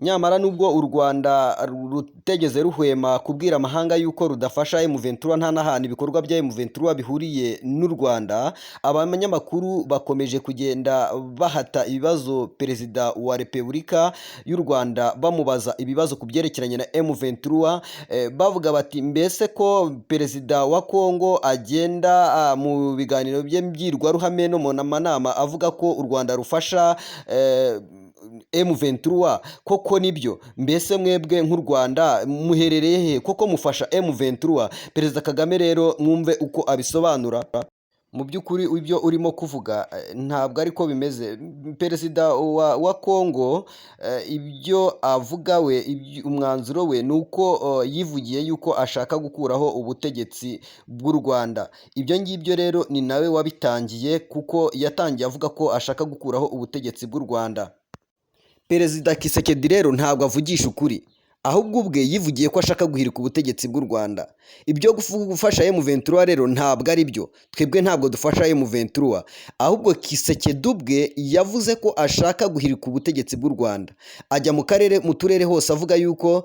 Nyamara nubwo u Rwanda rutegeze ruhwema kubwira amahanga yuko rudafasha M23, nta n'ahantu ibikorwa bya M23 bihuriye n'u Rwanda, abanyamakuru bakomeje kugenda bahata ibibazo Perezida wa Repubulika y'u Rwanda, bamubaza ibibazo ku byerekeranye na M23, bavuga bati: "Mbese ko Perezida wa Kongo agenda mu biganiro bye mbwirwaruhame no mu manama avuga ko u Rwanda rufasha M23, koko nibyo? Mbese mwebwe nk'u Rwanda muherereye he? Koko mufasha M23?" Perezida Kagame rero mwumve uko abisobanura. Mu by'ukuri ibyo urimo kuvuga ntabwo ariko bimeze. Perezida wa Kongo ibyo avuga we, umwanzuro we ni uko yivugiye yuko ashaka gukuraho ubutegetsi bw'u Rwanda. Ibyo ngibyo rero ni nawe wabitangiye, kuko yatangiye avuga ko ashaka gukuraho ubutegetsi bw'u Rwanda. Perezida Tshisekedi rero ntabwo avugisha ukuri, ahubwo ubwe yivugiye ko ashaka guhirika ubutegetsi bw'u Rwanda. Ibyo gufasha M23 rero ntabwo ari byo. Twebwe ntabwo dufasha M23, ahubwo Tshisekedi ubwe yavuze ko ashaka guhirika ubutegetsi bw'u Rwanda. Ajya mu karere, mu turere hose, avuga yuko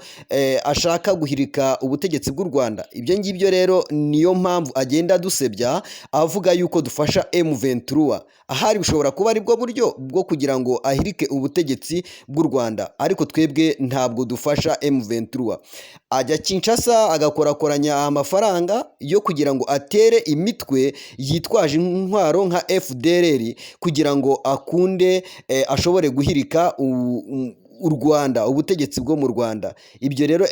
ashaka guhirika ubutegetsi bw'u Rwanda. Ibyo ngibyo rero niyo mpamvu agenda adusebya avuga yuko dufasha M23. Ahari bishobora kuba aribwo buryo bwo kugira ngo ahirike ubutegetsi bw'u Rwanda, ariko twebwe ntabwo dufasha M23. Ajya Kinshasa agakorakoranya amafaranga yo kugira ngo atere imitwe yitwaje intwaro nka FDLR, kugira ngo akunde ashobore guhirika u Rwanda, ubutegetsi bwo mu Rwanda. Ibyo rero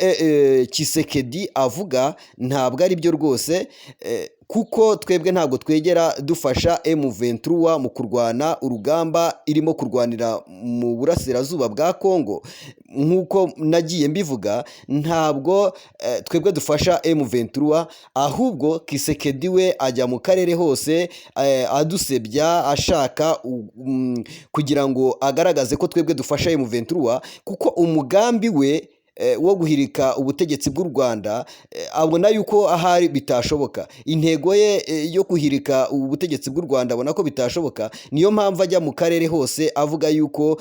Tshisekedi avuga ntabwo ari byo rwose, kuko twebwe ntabwo twegera dufasha M23 mu kurwana urugamba irimo kurwanira mu burasirazuba bwa Kongo. Nk'uko nagiye mbivuga, ntabwo twebwe dufasha M23, ahubwo Tshisekedi we ajya mu karere hose adusebya, ashaka kugira ngo agaragaze ko twebwe dufasha M23, kuko umugambi we wo guhirika ubutegetsi bw'u Rwanda abona yuko ahari bitashoboka. Intego ye yo guhirika ubutegetsi bw'u Rwanda abona ko bitashoboka, niyo mpamvu ajya mu karere hose avuga yuko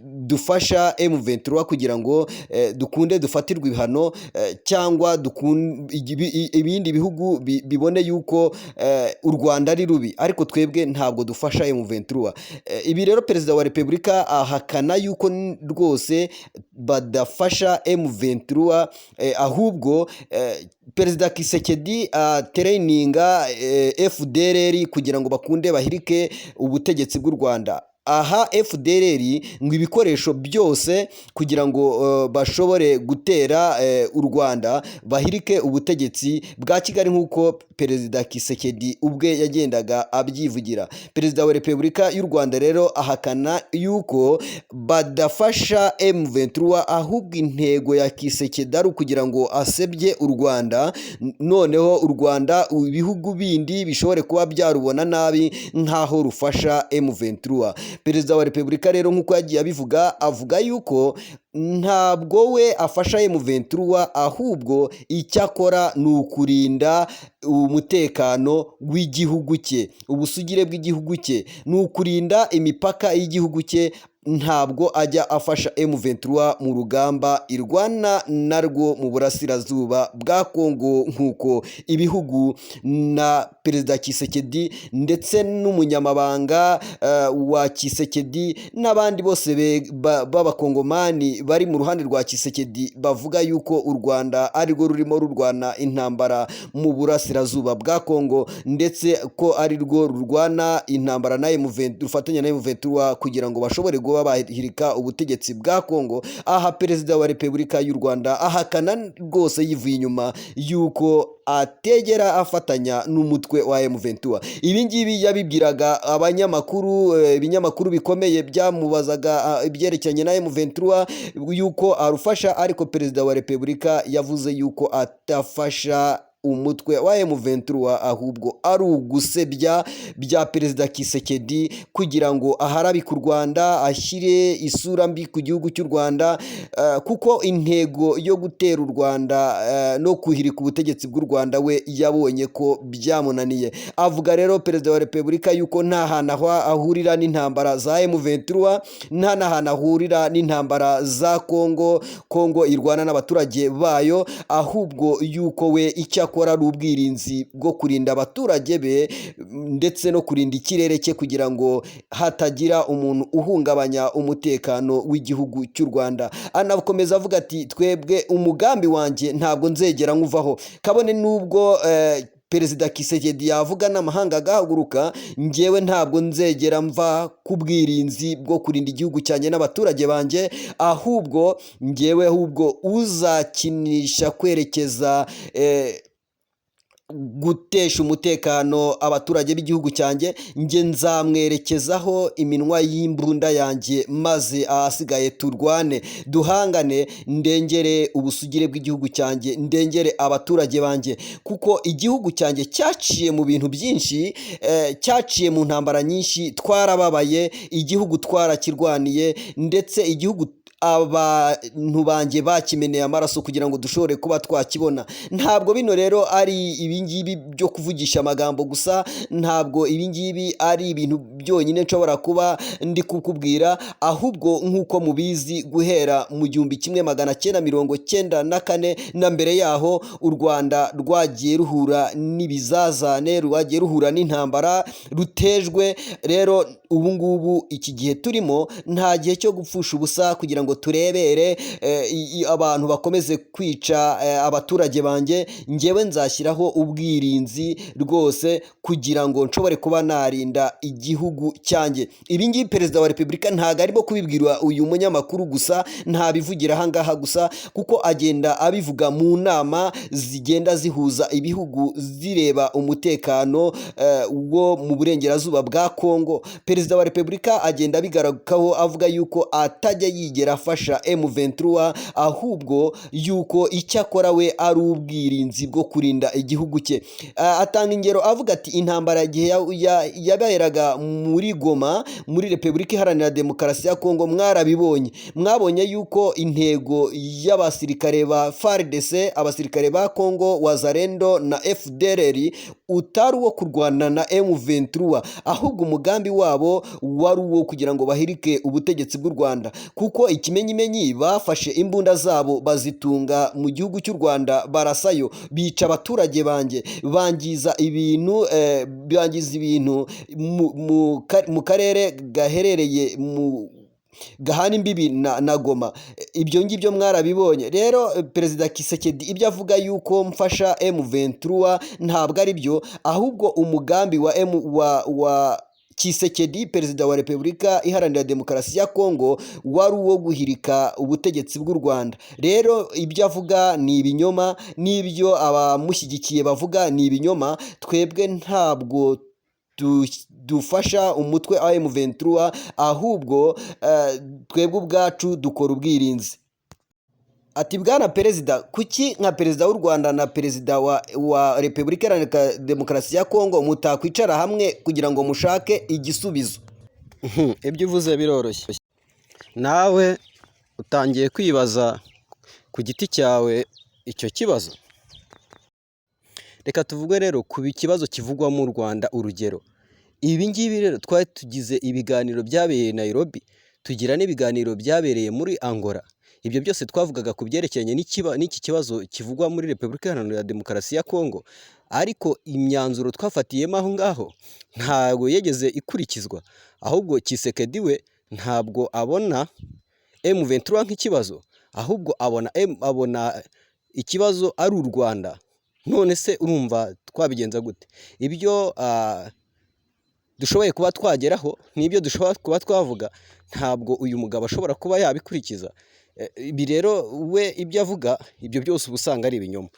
dufasha M23 kugira ngo dukunde dufatirwe ibihano cyangwa ibindi bihugu bibone yuko u Rwanda ari rubi, ariko twebwe ntabwo dufasha M23. Ibi rero Perezida wa Repubulika ahakana yuko rwose badafasha M23, ahubwo Perezida Tshisekedi atraininga FDLR kugira ngo bakunde bahirike ubutegetsi bw'u Rwanda. Aha FDLR ngo ibikoresho byose kugira ngo bashobore gutera u Rwanda, bahirike ubutegetsi bwa Kigali, nk'uko Perezida Tshisekedi ubwe yagendaga abyivugira. Perezida wa Repubulika y'u Rwanda rero ahakana yuko badafasha M23, ahubwo intego ya Tshisekedi ari ukugira ngo asebye u Rwanda, noneho u Rwanda ibihugu bindi bishobore kuba byarubona nabi nk'aho rufasha M23. Perezida wa Repubulika rero, nk'uko yagiye abivuga, avuga yuko ntabwo we afasha M23, ahubwo icyo akora ni ukurinda umutekano w'igihugu cye, ubusugire bw'igihugu cye, ni ukurinda imipaka y'igihugu cye. Ntabwo ajya afasha M23 mu rugamba irwana narwo mu burasirazuba bwa Kongo, nk'uko ibihugu na Perezida Tshisekedi ndetse n'umunyamabanga wa Tshisekedi n'abandi bose b'abakongomani bari mu ruhande rwa Tshisekedi bavuga yuko u Rwanda arirwo rurimo rurwana intambara mu burasirazuba bwa Kongo, ndetse ko ari rwo rurwana intambara na M23, rufatanya na M23 kugira ngo bashobore kuba bahirika ubutegetsi bwa Kongo. Aha Perezida wa Repubulika y'u Rwanda ahakana rwose yivuye inyuma yuko ategera afatanya n'umutwe wa M23. Ibi ngibi yabibwiraga abanyamakuru, ibinyamakuru bikomeye byamubazaga ibyerekeranye na M23 yuko arufasha, ariko Perezida wa Repubulika yavuze yuko atafasha. Umutwe wa M23 ahubwo ari ugusebya bya Perezida Tshisekedi kugira ngo aharabike u Rwanda, ashyire isura mbi ku gihugu cy'u Rwanda, kuko intego yo gutera u Rwanda no kuhirika ubutegetsi bw'u Rwanda we yabonye ko byamunaniye. Avuga rero Perezida wa Repubulika yuko nta hantu aho ahurira n'intambara za M23, nta n'ahantu ahurira n'intambara za Congo. Congo irwana n'abaturage bayo, ahubwo yuko we icyo akora ari ubwirinzi bwo kurinda abaturage be ndetse no kurinda ikirere cye kugira ngo hatagira umuntu uhungabanya umutekano w'igihugu cy'u Rwanda. Anakomeza avuga ati: "Twebwe umugambi wanjye ntabwo nzegera nkuvaho, kabone n'ubwo Perezida Tshisekedi yavuga n'amahanga agahaguruka, njyewe ntabwo nzegera mva ku bwirinzi bwo kurinda igihugu cyanjye n'abaturage banjye. Ahubwo njyewe, ahubwo uzakinisha kwerekeza gutesha umutekano abaturage b'igihugu cyanjye, njye nzamwerekezaho iminwa y'imbunda yanjye, maze ahasigaye turwane, duhangane, ndengere ubusugire bw'igihugu cyanjye, ndengere abaturage banjye, kuko igihugu cyanjye cyaciye mu bintu byinshi, cyaciye mu ntambara nyinshi, twarababaye, igihugu twarakirwaniye, ndetse igihugu abantu banjye bakimeneye amaraso kugira ngo dushobore kuba twakibona. Ntabwo bino rero ari ibingibi byo kuvugisha amagambo gusa, ntabwo ibingibi ari ibintu byonyine nshobora kuba ndi kukubwira. Ahubwo nk'uko mubizi, guhera mu 1994 na mbere yaho, u Rwanda rwagiye ruhura n'ibizazane, rwagiye ruhura n'intambara rutejwe. Rero ubu ngubu iki gihe turimo nta gihe cyo gupfusha ubusa kugira ngo turebere abantu bakomeze kwica abaturage banjye. Njyewe nzashyiraho ubwirinzi rwose kugira ngo nshobore kuba narinda igihugu cyanjye." Ibi ngibi Perezida wa Repubulika ntabwo arimo kubibwira uyu munyamakuru gusa, ntabivugira aha ngaha gusa, kuko agenda abivuga mu nama zigenda zihuza ibihugu zireba umutekano wo mu burengerazuba bwa Kongo. Perezida wa Repubulika agenda abigarukaho, avuga yuko atajya yigera afasha M23, ahubwo yuko icyo akora we ari ubwirinzi bwo kurinda igihugu cye. Atanga ingero avuga ati: "Intambara igihe yaberaga muri Goma, muri Repubulika Iharanira Demokarasi ya Kongo, mwarabibonye, mwabonye yuko intego y'abasirikare ba FARDC, abasirikare ba Kongo, Wazalendo na FDLR, utari uwo kurwana na M23, ahubwo umugambi wabo wari uwo kugira ngo bahirike ubutegetsi bw'u Rwanda, kuko ikimenyimenyi bafashe imbunda zabo bazitunga mu gihugu cy'u Rwanda, barasayo, bica abaturage banjye, bangiza ibintu mu karere gaherereye mu gahana imbibi na Goma. Ibyo ngibyo mwarabibonye." Rero Perezida Tshisekedi ibyo avuga yuko mfasha M23 ntabwo ari byo, ahubwo umugambi wa M wa wa Tshisekedi, Perezida wa Repubulika Iharanira Demokarasi ya Kongo, wari uwo guhirika ubutegetsi bw'u Rwanda. Rero ibyo avuga ni ibinyoma, n'ibyo abamushyigikiye bavuga ni ibinyoma. Twebwe ntabwo dufasha umutwe wa M23, ahubwo twebwe ubwacu dukora ubwirinzi." Ati: "Bwana Perezida, kuki nka Perezida w'u Rwanda na Perezida wa Repubulika Iharanira Demokarasi ya Kongo mutakwicara hamwe kugira ngo mushake igisubizo?" Ibyo uvuze biroroshye. Nawe utangiye kwibaza ku giti cyawe icyo kibazo. Reka tuvuge rero ku kibazo kivugwa mu Rwanda. Urugero, ibi ngibi rero twari tugize ibiganiro byabereye Nairobi, tugira n'ibiganiro byabereye muri Angola. Ibyo byose twavugaga ku byerekeranye n'iki kibazo kivugwa muri Repubulika Iharanira Demokarasi ya Kongo, ariko imyanzuro twafatiyemo aho ngaho ntabwo yigeze ikurikizwa. Ahubwo Tshisekedi we ntabwo abona M23 nk'ikibazo, ahubwo abona ikibazo ari u Rwanda. None se urumva twabigenza gute? Ibyo dushoboye kuba twageraho n'ibyo dushobora kuba twavuga, ntabwo uyu mugabo ashobora kuba yabikurikiza. Ibi rero we ibyo avuga, ibyo byose uba usanga ari ibinyoma.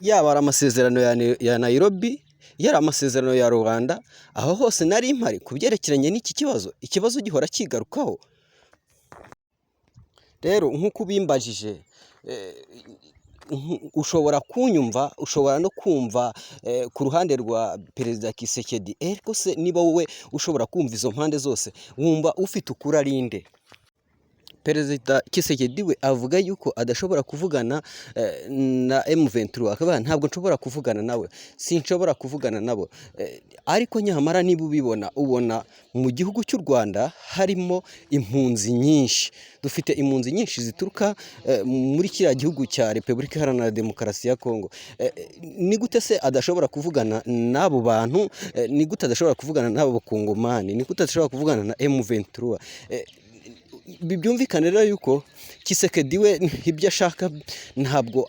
Yaba ari amasezerano ya Nairobi, yari amasezerano ya Rwanda, aho hose nari mpari ku byerekeranye n'iki kibazo. Ikibazo gihora kigarukaho. Rero nk'uko ubimbajije, Ushobora kunyumva, ushobora no kumva ku ruhande rwa Perezida Tshisekedi, ariko se niba wowe ushobora kumva izo mpande zose, wumva ufite ukuri ari nde? Perezida Tshisekedi we avuga yuko adashobora kuvugana na M23, akavuga: "Ntabwo nshobora kuvugana nawe, sinshobora kuvugana nabo." Ariko nyamara niba ubibona, ubona mu gihugu cy'u Rwanda harimo impunzi nyinshi. Dufite impunzi nyinshi zituruka muri kiriya gihugu cya Repubulika Iharanira Demokarasi ya Kongo. Ni gute se adashobora kuvugana n'abo bantu? Ni gute adashobora kuvugana n'abo bakongomani? Ni gute adashobora kuvugana na M23? Byumvikane rero yuko Tshisekedi we ibyo ashaka ntabwo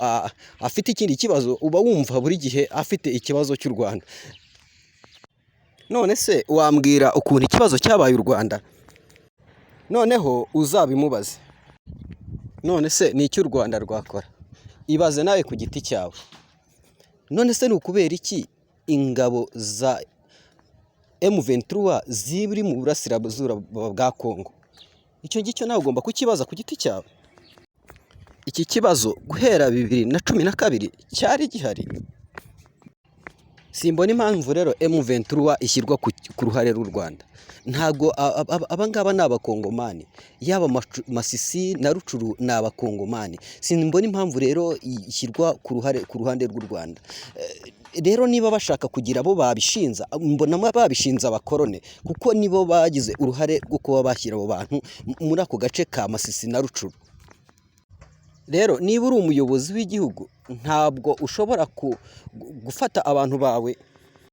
afite ikindi kibazo, uba wumva buri gihe afite ikibazo cy'u Rwanda. None se wambwira ukuntu ikibazo cyabaye u Rwanda? Noneho uzabimubaze. None se ni iki u Rwanda rwakora? Ibaze nawe ku giti cyawe. None se ni ukubera iki ingabo za M23 ziri mu burasirazuba bwa Kongo? Icyo ngicyo nawe ugomba kukibaza ku giti cyawe. Iki kibazo guhera 2012 cyari gihari. Simbona impamvu rero M23 ishyirwa ku ruhare rw'u Rwanda. Ntabwo aba ngaba ni abakongomani, yaba Masisi na Rutshuru ni abakongomani. Simbona impamvu rero ishyirwa ku ruhande rw'u Rwanda. Rero niba bashaka kugira abo babishinza, mbona babishinza abakorone, kuko nibo bagize uruhare rwo kuba bashyira abo bantu muri ako gace ka Masisi na Rutshuru. Rero niba uri umuyobozi w'igihugu, ntabwo ushobora gufata abantu bawe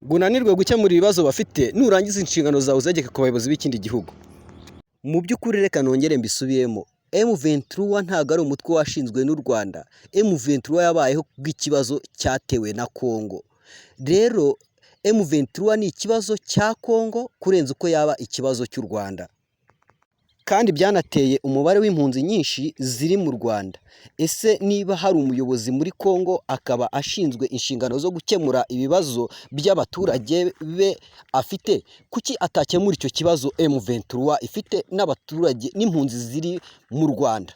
ngo unanirwe gukemura ibibazo bafite, nurangiza inshingano zawe uzegeke ku bayobozi b'ikindi gihugu. Mu by'ukuri reka nongere mbisubiremo, M23 ntabwo ari umutwe washinzwe n'u Rwanda. M23 yabayeho kubw'ikibazo cyatewe na Congo. Rero M23 ni ikibazo cya Congo kurenza uko yaba ikibazo cy'u Rwanda. Kandi byanateye umubare w'impunzi nyinshi ziri mu Rwanda. Ese niba hari umuyobozi muri Congo akaba ashinzwe inshingano zo gukemura ibibazo by'abaturage be afite, kuki atakemura icyo kibazo M23 ifite n'abaturage n'impunzi ziri mu Rwanda?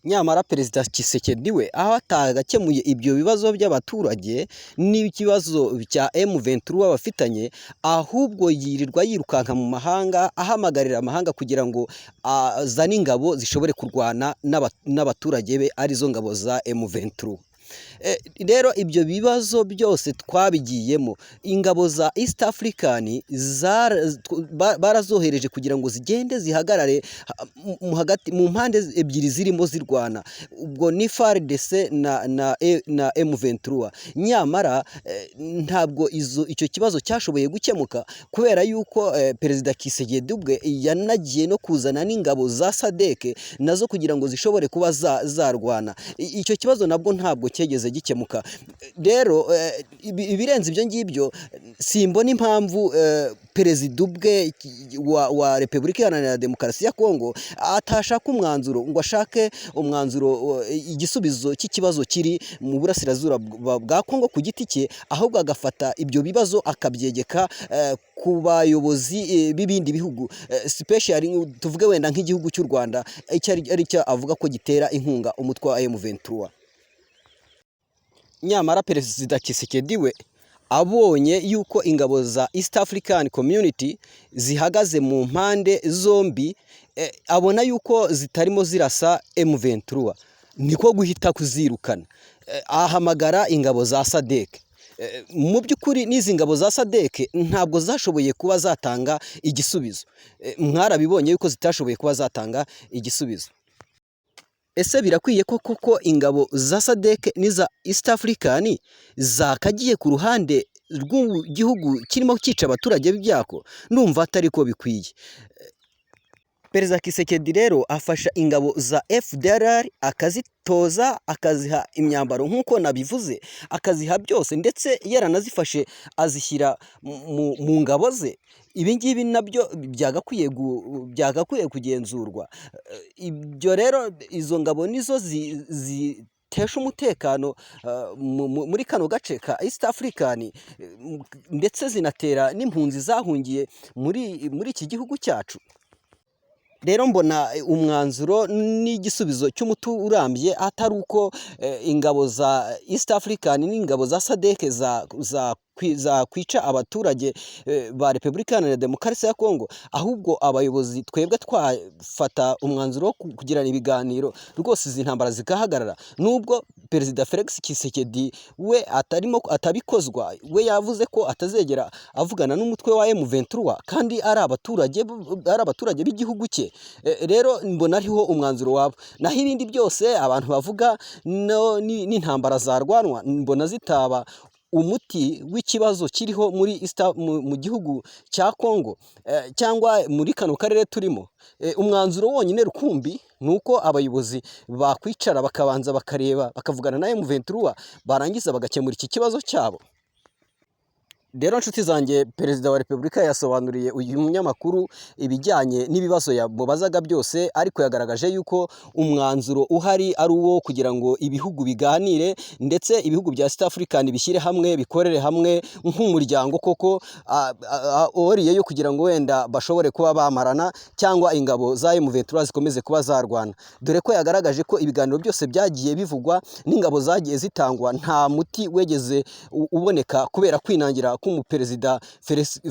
Nyamara Perezida Tshisekedi we aho atagakemuye ibyo bibazo by'abaturage n'ikibazo cya M23 bafitanye, ahubwo yirirwa yirukanka mu mahanga ahamagarira amahanga kugira ngo azane ingabo zishobore kurwana n'abaturage be, arizo ngabo za M23. Rero ibyo bibazo byose twabigiyemo. Ingabo za East African barazohereje kugira ngo zigende zihagarare hagati mu mpande ebyiri zirimo zirwana, ubwo ni FARDC na M23. Nyamara ntabwo icyo kibazo cyashoboye gukemuka, kubera yuko Perezida Tshisekedi ubwe yanagiye no kuzana n'ingabo za SADC nazo kugira ngo zishobore kuba zarwana. Icyo kibazo nabwo ntabwo cyegeze gikemuka. Rero ibirenze ibyo ngibyo, simbona impamvu perezida ubwe wa Repubulika Iharanira Demokarasi ya Kongo atashaka umwanzuro, ngo ashake umwanzuro, igisubizo cy'ikibazo kiri mu burasirazuba bwa Kongo ku giti cye, ahubwo agafata ibyo bibazo akabyegeka ku bayobozi b'ibindi bihugu, especially tuvuge wenda nk'igihugu cy'u Rwanda, icyo ari cyo avuga ko gitera inkunga umutwe wa M23. Nyamara Perezida Tshisekedi we abonye yuko ingabo za East African Community zihagaze mu mpande zombi, abona yuko zitarimo zirasa M23, niko guhita kuzirukana, ahamagara ingabo za SADC. Mu by'ukuri n'izi ngabo za SADC ntabwo zashoboye kuba zatanga igisubizo. Mwarabibonye yuko zitashoboye kuba zatanga igisubizo. Ese birakwiye ko koko ingabo za SADC n'iza East African zakagiye ku ruhande rw'igihugu kirimo cyica abaturage byako? Ndumva atari ko bikwiye. Perezida Tshisekedi rero afasha ingabo za FDLR, akazitoza, akaziha imyambaro nk'uko nabivuze, akaziha byose, ndetse yaranazifashe azishyira mu ngabo ze. Ibi ngibi nabyo byagakwiye kugenzurwa. Ibyo rero izo ngabo nizo zitesha umutekano muri kano gace ka East African, ndetse zinatera n'impunzi zahungiye muri iki gihugu cyacu. Rero mbona umwanzuro n'igisubizo cy'umuti urambye atari uko ingabo za East African n'ingabo za SADC za kwica abaturage ba Repubulika Iharanira Demokarasi ya Kongo, ahubwo abayobozi twebwe twafata umwanzuro wo kugirana ibiganiro rwose, izi ntambara zigahagarara. Nubwo Perezida Felix Tshisekedi we atarimo atabikozwa, we yavuze ko atazegera avugana n'umutwe wa M23 kandi ari abaturage b'igihugu cye. Rero mbona ariho umwanzuro waba, naho ibindi byose abantu bavuga no n'intambara zarwanwa mbona zitaba umuti w'ikibazo kiriho muri East, mu gihugu cya Congo cyangwa muri kano karere turimo. Umwanzuro wonyine rukumbi ni uko abayobozi bakwicara, bakabanza bakareba, bakavugana na M23, barangiza bagakemura iki kibazo cyabo. Rero nshuti zanjye, Perezida wa Repubulika yasobanuriye uyu munyamakuru ibijyanye n'ibibazo yamubazaga byose, ariko yagaragaje yuko umwanzuro uhari ari uwo kugira ngo ibihugu biganire, ndetse ibihugu bya East African bishyire hamwe, bikorere hamwe nk'umuryango koko, oriye yo kugira ngo wenda bashobore kuba bamarana cyangwa ingabo za M23 zikomeze kuba zarwana, dore ko yagaragaje ko ibiganiro byose byagiye bivugwa n'ingabo zagiye zitangwa nta muti wegeze uboneka kubera kwinangira k'umuperezida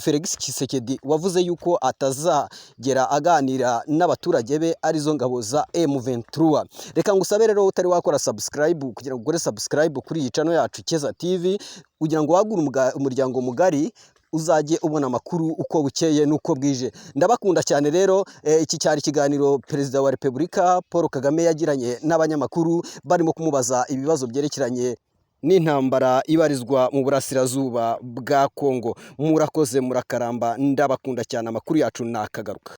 Felix Tshisekedi, wavuze yuko atazagera aganira n'abaturage be, arizo ngabo za M23. Reka ngusabe rero utari wakora subscribe kugira ngo ukore subscribe kuri iyi channel yacu Keza TV, kugira ngo wagure umuryango mugari, uzajye ubona amakuru uko bukeye n'uko bwije. Ndabakunda cyane rero. Iki cyari ikiganiro Perezida wa Repubulika Paul Kagame yagiranye n'abanyamakuru barimo kumubaza ibibazo byerekeranye n'intambara ibarizwa mu burasirazuba bwa Kongo. Murakoze, murakaramba, ndabakunda cyane. Amakuru yacu nakagaruka.